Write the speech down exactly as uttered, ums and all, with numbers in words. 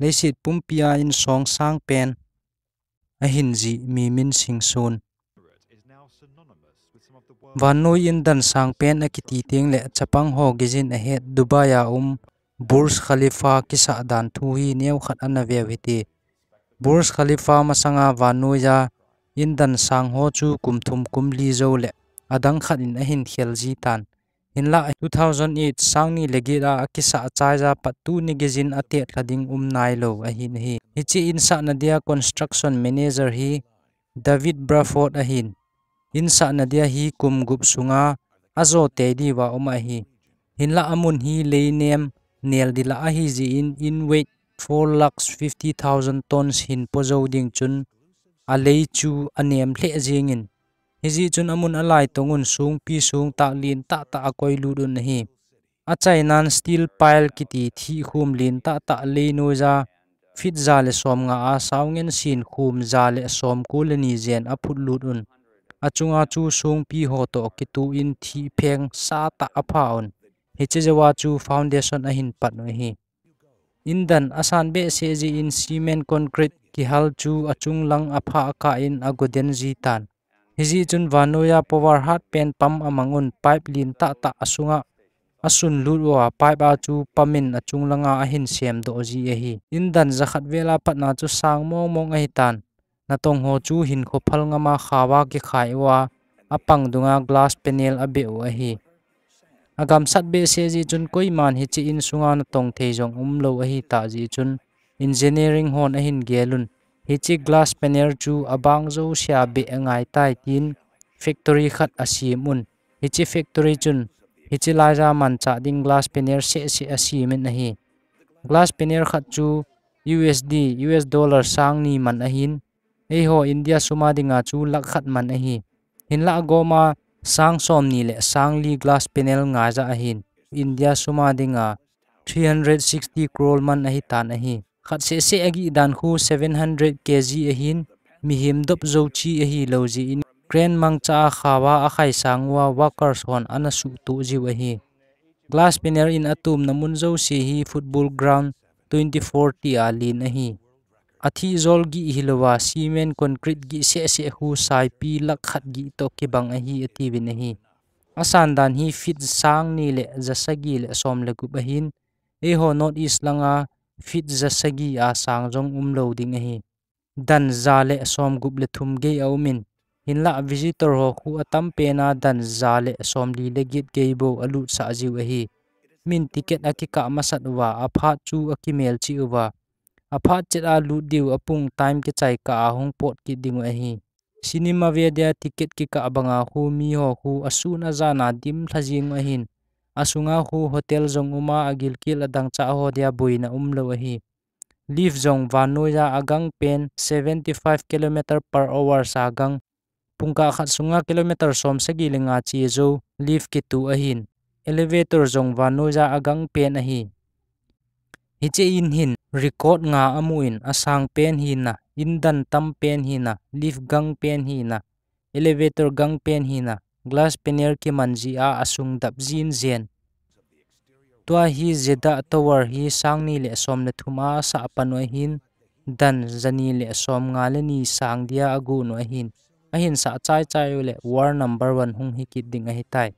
leiset pumpia insong sang pen ahin ji mi min singsun. Vannoi in dan sang pen akiti teng le chapang ho gei jin ahet Dubai a um Burj Khalifa kisah dan thu hi neokhat ana veu hite. Burj Khalifa masanga vannoiya in dan sang ho chu kum thum kum li jou le adang khat in ahin khel ji tan. Hinlah two thousand eight sangni le get a akisah chaiya pat tuni gei jin atetlha ding um nailou ahin ahi. Hiche in sahna dia construction manager hi David Bradford ahin. In sahna dia hi kum gup sunga ajo tei diuva um ahi. Hinlah amun hi lei nem nel dila ahi jeh in, in weight four lakhs fifty thousand tons hin po jou ding chun alei chu anem lheh jingin. Hijeh chun amun alai tong un songpi songtah lentah tah akoi lut un ahi. Achainan steel pile kiti thih khum lentah tah leinoiya feet ja le som nga a sao ngen sin khum ja le som ko le ni jen aphut lut un. Achunga chu songpi ho toh kituh in thih pheng sa tah apha un. Hiche jouva chu foundation ahin pat u ahi. In dan asan behseh jeh in cement concrete kihal chu achung lang apha akah in ago den ji tan. Hijeh chun vannoiya power hat pen pump amang un pipe lentah tah asunga asun lut uva pipe a chu pump in achung langa ahin sem doh ji ahi. In dan jakhat vel a patna chu sang mong mong ahi tan. Natong ho chu hinkho phal ngama khao a kikhai uva apang dunga glass panel abeh u ahi. Agamsat behseh jeh chun koiman hiche in sunga natong thei jong umlou ahi tah jeh chun engineering hon ahin gel un. Hiche glass panel chu abang jousea beh angai tai tin factory khat asem un. Hiche factory chun hiche laiya manchah ding glass panel seh seh asem in ahi. Glass panel khat chu U S D, U S dollar sang ni man ahin. Eiho India suma dinga chu lakh khat man ahi. Hinlah agoma sang som ni le sang li glass panel ngaiya ahin. India suma dinga three hundred sixty crore man ahi tan ahi. Khat seh seh agih dan khu seven hundred K G ahin. Mihem dop jou chi ahilou jeh in crane mangcha a khao a akhai sang uva workers hon ana suhtuh jiu ahi. Glass panel in atumna mun jouse hi football ground twenty forty a len ahi. Athih jol gih hilouva cement concrete gih seh seh khu saipi lakh khat gih toh kibang ahi atiuvin ahi. Asan dan hi feet sang ni le ja sagi le som le gup ahin. Eiho North East langa feet ja sagi a sang jong umlou ding ahi. Dan ja le som gup le thum gei aum in. Hinlah visitor ho khu atam pen a dan ja le som li le get gei bou alutsah jiu ahi. Min ticket akikah masat uva, aphat chu akimelchih uva. Aphat chet a lut diu apung time kichai kah a hung pot kit diu ahi. Cinema ve dia ticket kikah banga khu miho khu asun ajan a dimlha jing u ahin. Asunga khu hotel jong um a, agilkel adangchah ho dia boina umlou ahi. Lift jong vannoiya agang pen seventy five kilometer per hour sa gang. Pungkah khat sunga kilometer som sagi le nga che jou lift kituh ahin. Elevator jong vannoiya agang pen ahi. Hiche in hin record nga amu in asang pen hina, in dan tam pen hina, lift gang pen hina, elevator gang pen hina, glass panel kiman jia asung dap jin jen. Tua hi Jeddah Tower hi sang ni le som le thum a asah pan u ahin, dan ja ni le som nga le ni sang dia agon u ahin. Ahin sah chai chai u le world number one hung hi kit ding ahitai.